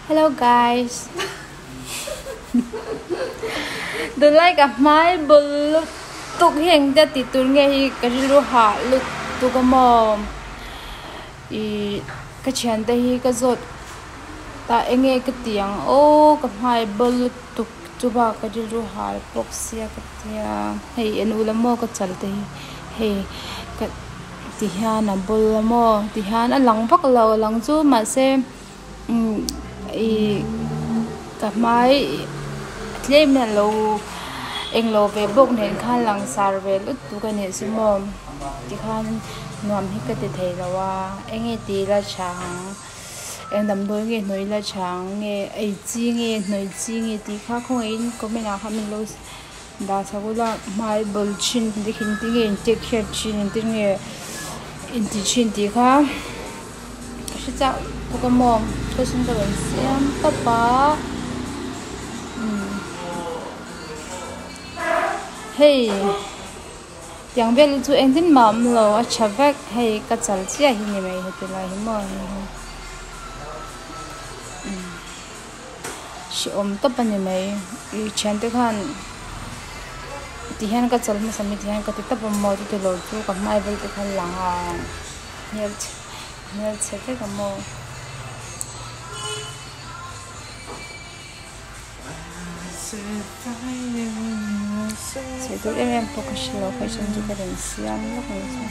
Hello guys Tunlai ka hmai bul lutuk hi engtia tih tur nge hi ka rilru hah lutuk a maw ih ka thiante hi ka zawt ta enge ka tih ang aw ka hmai bul lutuk chu bak ka rilru hah bawk sia ka tia hei en ula maw ka chal te hi hei ka ti hian a bul a maw ti hian a lang vak lo a lang chu mahse. Ih ka hmai tlem hian alo englo ve bawk nen khan langsar ve lutuk a nih chu maw tikhan nuam hi ka ti thei lo a enge tih ila tha ang eng damdawi nge hnawih ila tha ang nge ei chi nge hnawih chi nge tih kha khawngaihin comment ah khan min lo dah chak ula hmai bul thin te khi engtin nge in take care thin engtin nge in ti thin tih kha. Ka hre chak bawk a maw question ka rawn siam tawp a umm hei tiang vel chu engtin mah a awm lo a tha vek hei ka chal chiah hi ni mai heti lai hi maw umm hrehawm tawp a ni mai ih thiante khan ti hian ka chal hmasa mi ti hian ka ti tawp a maw chuti lo chu ka hmai vel te kha a lang a. Hmelchhe vek a maw? Chhe tur em em pawh ka hre lo kha i hriat chu ka rawn siam lawk ang che.